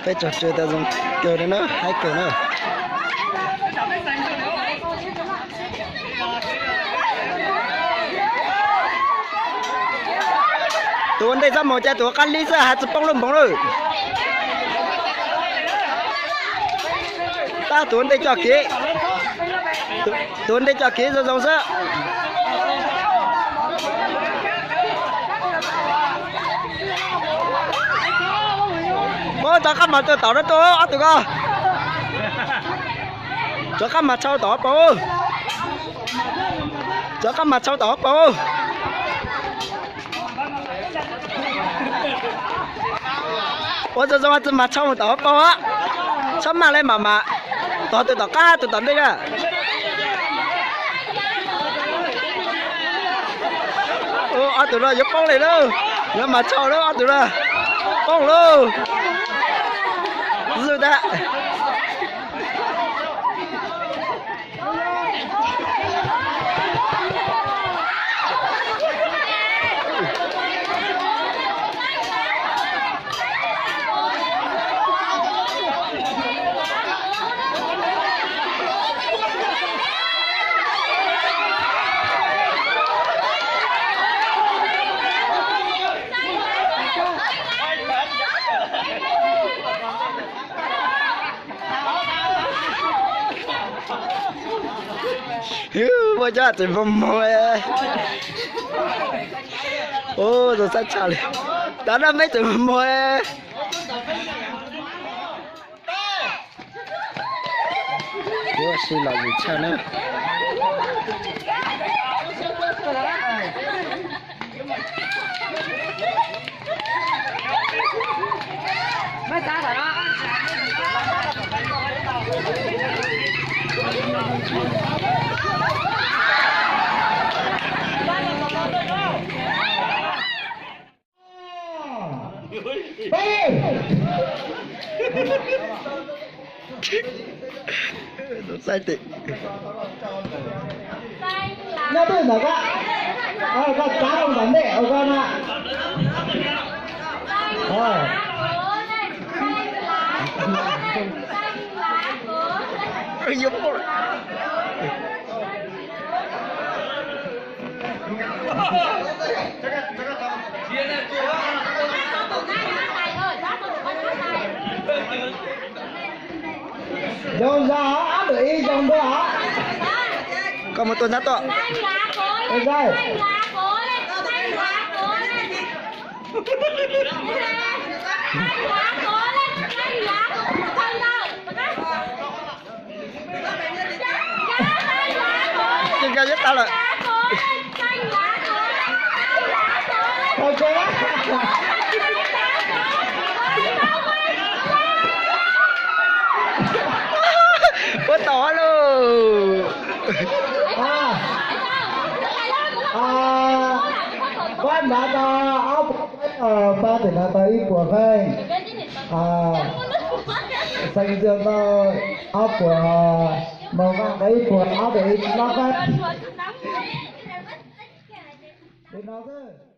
Peb tsob tswv tas zoo kawg li na, haib kawg na. Tus ua ntej txaj muag cas tus ua qab lib xwb, has tsis poob lub npoov lawm. Tab tus ua ntej coj kev, tus ua ntej coj kev zoo zoo xwb. Muab rov qab mas tau tom no tuaj ob tug ko. Rov qab mas tshau tom ob paus. Rov qab mas tshau tom ob paus. Ua zoo zoo tsis mas tshau mus tom ob paus. Txhob maj li mam mam. Tog tus tom qab tus tom ntej na. Ob tug no yuav poob li lauj, yuav mas tshau lauj ob tug no. Poob lauj. Zwj tag. Muaj cov tseem mos mos. Ua zoo sab tshaj li. Tav no meb tseem mos mos. Ua si los yus tshaj na. Saib tim. Nyob twg ntawm koj? Koj txav rau tom ntej ua koj na. Zoo zog, ob tug ib zoo dua. Koj mus tua ntab tuaj. Ces nkag nyob tas lawm. Puab tau lauj. Pab nrad tau ob puas feeb, pab tim nrad tau ib puas feeb. Xeev Ntxwg tau ob puas, Mos Vaj tau ib puas, ob puas ib ob feeb. Li no xwb.